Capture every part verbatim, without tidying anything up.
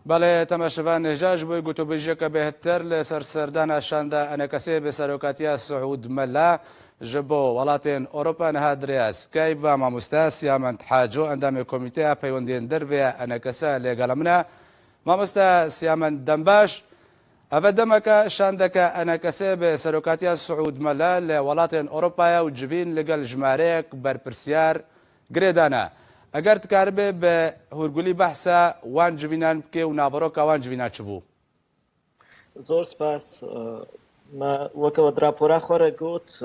Belê, temaşevan, hêja ji bo gotûbêjiyeke bêhtir li ser serdana şanda ENKSê bi serokatiya Siûd Mela ji bo welatên Ewropa niha di rêya Skype ve mamoste Siyamend Haco, endamê Komîteya Peywendiyên Derve ya ENKSê lê gela min e. Mamoste Siyamend, dem baş. Ev e demeke şandeke ENKSê bi serokatiya Siûd Mela li welatên Ewropa ye û civîn li gel jimareyek berpirsiyar girêdana. Eger dikaribê bi hûrgulî behsa wan civînan bikê û naveroka wan civînan çi bû? Zor spas. Me weke we di rapora xwe re got,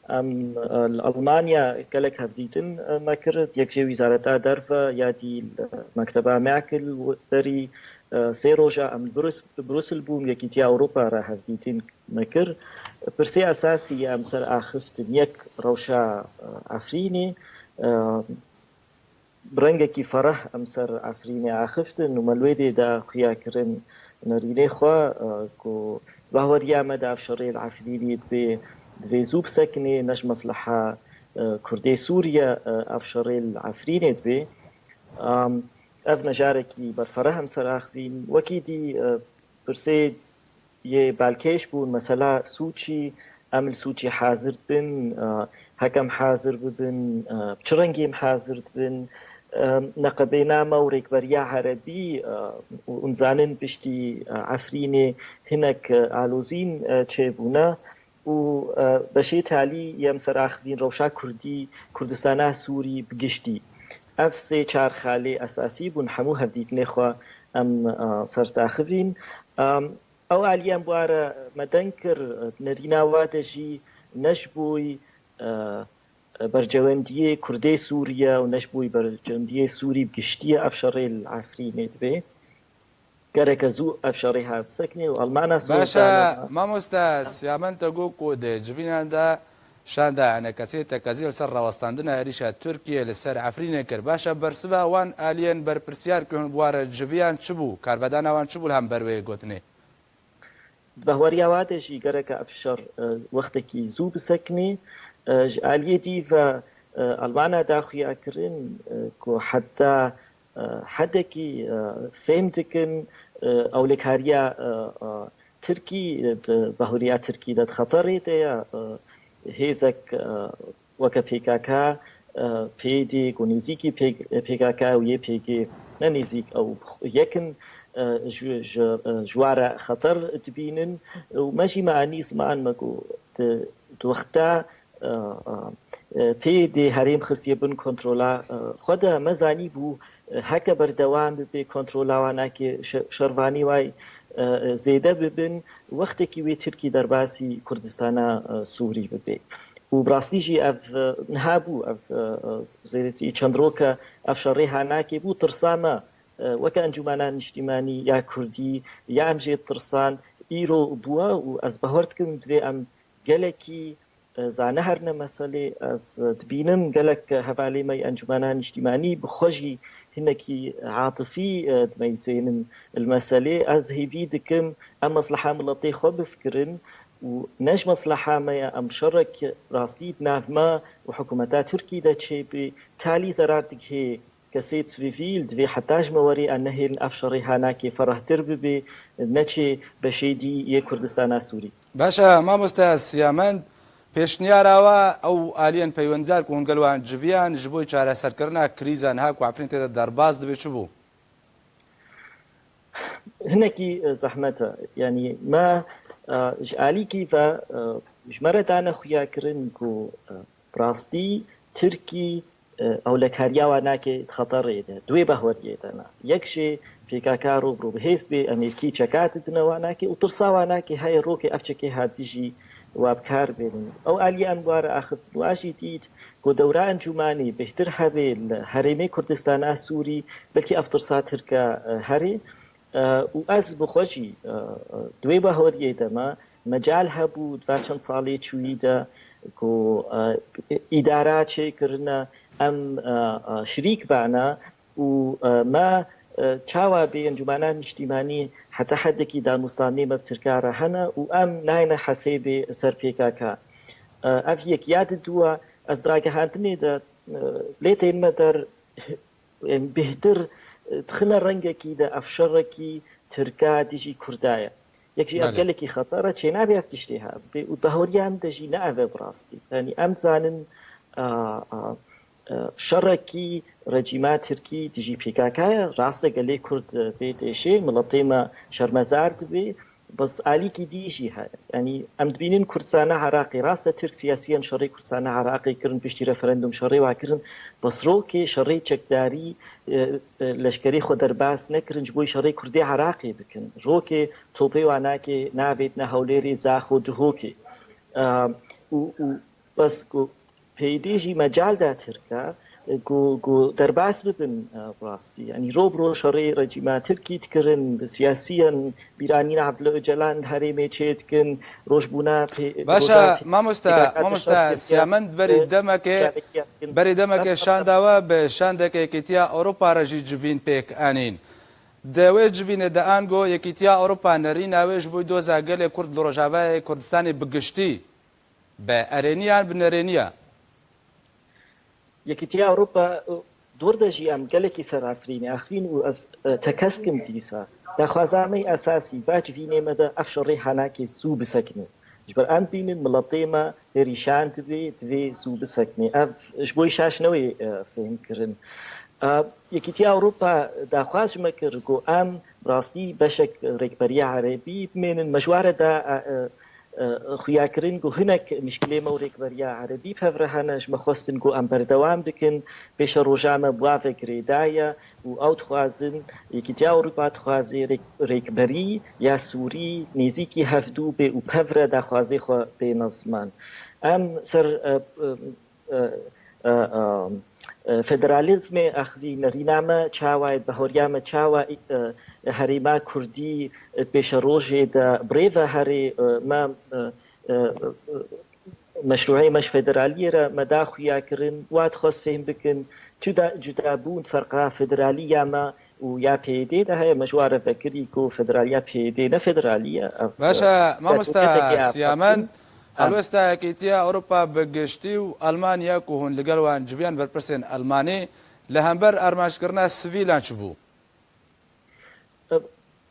em li Almanya gelek hevdîtin me kir, yek jê Wîzareta Derve, ya dî li Mekteba Merkel. Berî sê roja em li Brus-, Brussel bûn, Yekîtiya Ewropa re hevdîtin me kir. Pirsê esasî em ser axiftin, yek rewşa, e, Efrînê, e, bi rengekî fereh em ser Efrînê axiftin û me li wê dê de xuya kirin nerînê xwe, e, ku bahweriya me de ev şerê li Efrînê dibê, divê zû bisekine, ne ji mesleha, e, Kurdê Sûriye, e, ev şerê li Efrînê dibê. Am, ev ne carekî berfereh em ser axivîn. Wekî dî, e, pirsê yê balkêş bûn, mesela Sûçî, em li Sûçî hazir dibin, e, heke em hazir bibin, e, bi çi rengî em hazir dibin, e, neqebêna me û rêkberiya erebî, e, û em zanin piştî, e, Efrînê hinek, e, alozîn, e, çêbûne û, e, beşê talî yê em ser axivîn rewşa Kurdî, Kurdistana Sûrî bi giştî. Ev sê çar xalê esasî bûn, hemû hevdîtinê xwe em, e, ser daxivîn. Em, Ew aliyên bi we re me deng kir, nerîna we de jî ne ji bo, e, berjewendiyê Kurdê Sûriye û ne ji bo berjewendiyê Sûrî bi giştî ye ev şerê li Efrînê dibê. Gereke zû ev şerê ha bisekine û Almana Baş e, Sûrî mamoste Siyamend, te got ku di civînan de şanda ENKSê tekezî li ser rawestandina êrîşa Tirkiyê li ser Efrînê kir. Baş e, bersiva wan aliyên berpirsiyar ku hûn bi we re civiyan çi bû? Karvedana wan çi bû li hember wê gotinê? Di bahweriya we de jî gereke ev şer, e, wextekî zû bisekinê. E, ji aliyê dî ve, e, Almana da xuya kirin, e, ku heta, e, hedekî, e, fêm dikin, e, ewlekariya, e, e, Tirkî, e, di bahweriya Tirkî de di xeterê de ye, e, hêzek, e, weke P K K, e, P Y D ku nêzîkî P K K û Y P G ne nêzîk ew yek in, e, ji, ji, e, ji we re xeter dibînin û me jî me anî ziman me ku di, di wexta, e, e, P Y D herêm xistiye bin kontrola, e, xwe de me zanîbû, e, heke berdewam bibe kontrola wan nake şe-, şervanî way, e, e, zêde bibin, wextekî wê Tirkî derbasî Kurdistana, e, Sûrî bibe. Û bi rastî jî ev, e, niha bû, ev, e, e, zêdetirî çend roke ev şerê ha nake bû, tirsa me, e, weke Encûmena Niştîmanî ya Kurdî, ya em jê tirsan, îro bûye û ez bawer dikim divê em gelekî, e, zane herine meselê. Ez, e, dibînim gelek hevalê me yê Encûmena Niştîmanî bi xwe jî hinekî atifî, e, dimeyzênin li meselê. Ez hêvî dikim em mesleha miletê xwe bifikirin û ne ji mesleha me ye em şerek rastî di nav me û hikûmeta Tirkî de çêbe. Talî zerar digihê kesê sivîl, divê heta ji me werê em nehêlin ev şerê ha nake ferehtir bibe, neçê beşê dî yê Kurdistana Sûrî. Baş e, mamoste Siyamend, pêşniyara we ew aliyên peywendidar ku hûn gel wan civiyan ji bo çareserkirina krîza niha ku Efrîn tê de derbas dibe çi bû? Hinekî, e, zehmet e. Yanî me, e, ji alîkî ve, e, ji me re dane xuya kirin ku, e, bi rastî Tirkî, e, ewlekariya wan nake di xeterê de. Duê bahweriyê de ne. Yek jê P K K ro bi ro bi hêz bê, Amerîkî çeka didine wan nake û tirsa wan nake heye rokê ev çekê ha dijî wa bi kar bênin. Ew aliyê em bi wa re axiftin û a jî dît ku dewra encûmanê bêhtir hebe li herêmê Kurdistana Sûrî, belkî ev tirsa Tirka, e, herê. E, û ez bi xwe jî, e, e, di wê bahweriyê de me, mecal hebû di va çend salê çûyî de ku, e, îdara çêkirine, em, e, e, şirîk bane û, e, me, e, çawa bê Encûmena Niştîmanî heta hedekî danûstanê me bi Tirka re hene û em nayne hesêbê ser P K K. E, ev yek ya diduwa, ez di ragihandinê de, e, lê tên me der, em bêhtir, dixine rengekî de ev şerekî Tirka dijî Kurda ye. Yek jî ev Belê. gelekî xeter e, çênabe ev tiştê hebê û bahoriya em de jî ne ev e bi rastî. Yanî em dizanin, a, a, e, şerekî rejîma Tirkî dijî P K K ye. Rast e, gelê Kurd, e, pê têşê, miletê me şermezar dibe. Bes alîkî dî jî heye. Yanî em dibînin Kurdistana Iraqê, rast e, Tirk siyasiyen şerê Kurdistana Iraqê kirin, piştî referandum şerê wa kirin. Bes rokê şerê çekdarî, e, e, leşkerê xwe derbas nekirin, ji bo şerê Kurdê Iraqê bikin. Rokê topê wa nake, navêt ne Hewlêrê, Zaxo, Duhokê. E, û, û bes ku P Y D jî mecal da Tirka, e, ku, ku derbas bibin, e, rastî. Yanî ro bi ro şerê rejîma Tirkî dikirin, siyasiyen bîranîna Abdullah Ocalan li herêmê çêdikin, rojbûna pê-, Baş e, roja pê-, mamoste, P K K mamoste dişart Siyamend, berî e, demekê, berî demekê şanda we bi şandeke Yekîtiya Ewropa re jî civîn pêk anîn. Di wê civînê de ango Yekîtiya Ewropa nerîna wê ji bo doza gelê Kurd li Rojavayê Kurdistanê bi giştî, bi erêniyan, bi nerêniya. Yekîtiya Ewropa, e, dor de jî em gelekî ser Efrînê, Efrîn û ez, e, tekez kim dîsa. Daxwaza me yê esasî, ba civînê me de ev şerê hanakê zû bisekine. Ji ber em bînin miletê me perîşan dibe, divê zû bisekine. Ev ji bo şaş newê, e, fêhm kirin. E, Yekîtiya Ewropa daxwaz ji me kir ku em rastî beşek rêkberiya Erebî bimênin. Me ji ware da, e, e, e, xuyakirin ku hinek mişkilê me û rêkberiya Erebî pevre hene. Ji me xwestin ku em berdewam dikin. Pêşeroja me bi wa ve girêdaye û ew dixwazin, Yekîtiya Ewropa dixwaze rêk-, rêkberî ya Sûrî nêzîkî hevdû bê û pevre daxwazê xwe bêne ziman. Em ser, e, e, e, e, e, e, federalîzmê axivî nerîna me çawa ye, bahoriya me çawa, e, herêma Kurdî, e, pêşerojê de bi rê ve herê, e, me, e, e, e, meşrûeyê me ji federaliyê re me da xuya kirin, wa dixwest fêhm bikin, çi da cudabûn, ferqa federaliya me û ya P Y D de heye, me ji wa re vekirî ku federaliya P Y D ne federalî ye. Ev, Baş e, e, mamoste gerçeketeke Siyamend, Em. Helwesta Yekîtiya Ewropa bi giştî û Elmanya ku hûn li gel wan civiyan berpirsên Elmanî li hember armancekirina sivîlan çi bû?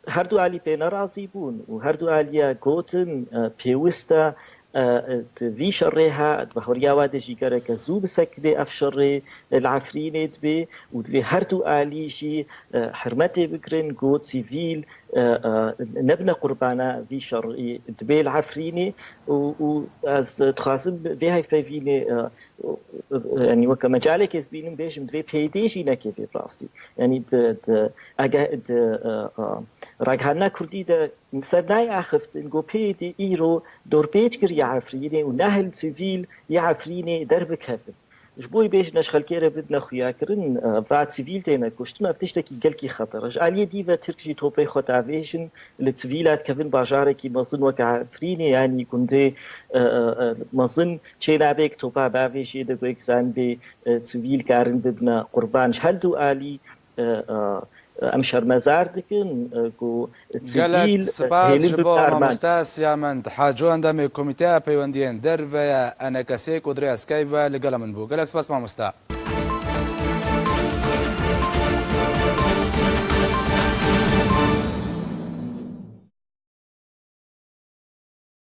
Her du alî pê nerazî bûn û her du aliya gotin, e, pêwist e, e, di vî şerê ha, di bahoriya wa de jî gereke zû bisekine ev şerê, e, li Efrînê dibe û divê her du alî jî, e, hurmetê bigirin ku sivîl, e, e, nebine qurbana vî şerî dibê li Efrînê û, û ez dixwazim vê hevpeyvînê, e, e, yanî weke mecalekê ez bînim bêjim, divê P Y D jî neke vê rastî. Yanî di, di, ege-, di, e, e, ragihandina Kurdî de ser nayê axiftin ku P Y D îro dorpêç kiriye Efrînê û nahil sivîl yê Efrînê derbikevin. Ji bo bêjine ji xelkê re bidine xuyakirin, e, va sivîl têne kuştin, ev tiştekî gelkî xeter e. Ji aliyê dî ve Tirk jî topê xwe davêjin, li sivîla dikevin bajarekî mezin weke Efrînê, yanî gundê, e, e, e, mezin çênabe ku topa bavêjê de ku yek zanibê, e, sivîl karin bibine qurban. Ji her du alî, e, e, em şermezar dikin, e, ku Gelek sivîl, e, spas hêlin ji bibine bo armanc. Mamoste Siyamend Haco, endamê Komîteya Peywendiyên Derve ya E N K S'ê ku di rêya Skype ve li gela min bû. Gelek spas mamoste.